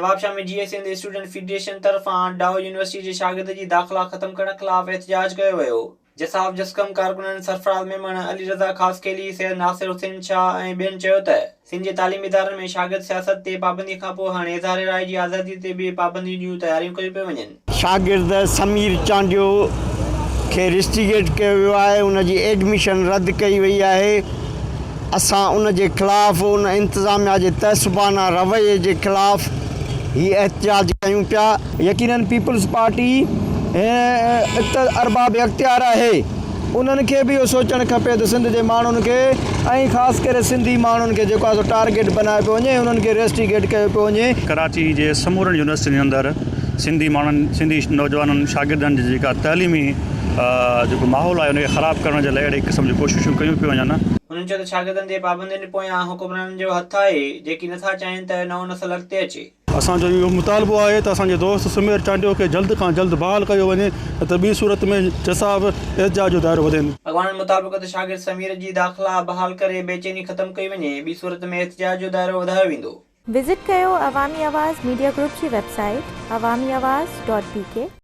Nawabshah ۾ Jeay Sindh student federation طرفان Dow university جي شاگرد جي داخلا ختم ڪرڻ خلاف احتجاج ڪيو ويو. جساف جسقم ڪارڪنن سرفراز ميمڻ، علي رضا خاصخيلي، سيد ناصر حسين شاهه ۽ ٻين چيو ته سنڌ جي تعليمي ادارن ۾ شاگرد سياست تي پابندي کانپوء هاڻي اظهار راء جي آزادي تي به پابندي جون تياريون ڪيون پيون وڃن. شاگرد سمير چانڊيو کي رسٽيگيٽ ڪيو ويو آهي، ان جي ايڊميشن رد ڪئي وئي آهي. اسان ان جي خلاف ان انتظاميا جي تعصبانه رويي جي خلاف هي احتجاج ڪيون پيا. يقينن پيپلز پارٽي ارباب اختيار آهي انهن کي به اهو سوچڻ کپي ته سنڌ جي ماڻهن کي ۽ خاص ڪري سنڌي ماڻهن کي جيڪو آهي سو ٽارگيٽ بنايو پيو وڃي انهن کي ريسٽيگيٽ ڪيو پيو وڃي. ڪراچي جي سمورن يونيورسٽين اندر سنڌي ماڻهن سنڌي نوجوانن شاگردن جي جيڪا تعليمي جيڪو ماحول آهي ان کي خراب ڪرڻ جي لاء اهڙي قسم جون ڪوششون ڪيون پيون وڃن. هنن چيو ته شاگردن تي پابندين پويان حڪمرانن جو هٿ آهي، جيڪي نٿا چاهين ته نئون نسل اڳتي اچي. اسان جو اهو مطالبو آهي ته اسان جي دوست سمير چانڊيو کي جلد کان جلد بحال ڪيو وڃي نه ته ٻي صورت ۾ جساف احتجاج جو دائرو وڌائيندو. اڳواڻن مطالبو ڪيو ته شاگرد سمير جي داخلا بحال ڪري بيچيني ختم ڪئي وڃي، ٻي صورت ۾ احتجاج جو دائرو وڌايو ويندو. وزٽ ڪيو عوامي آواز ميڊيا گروپ جي website Awami Awaz dot B K.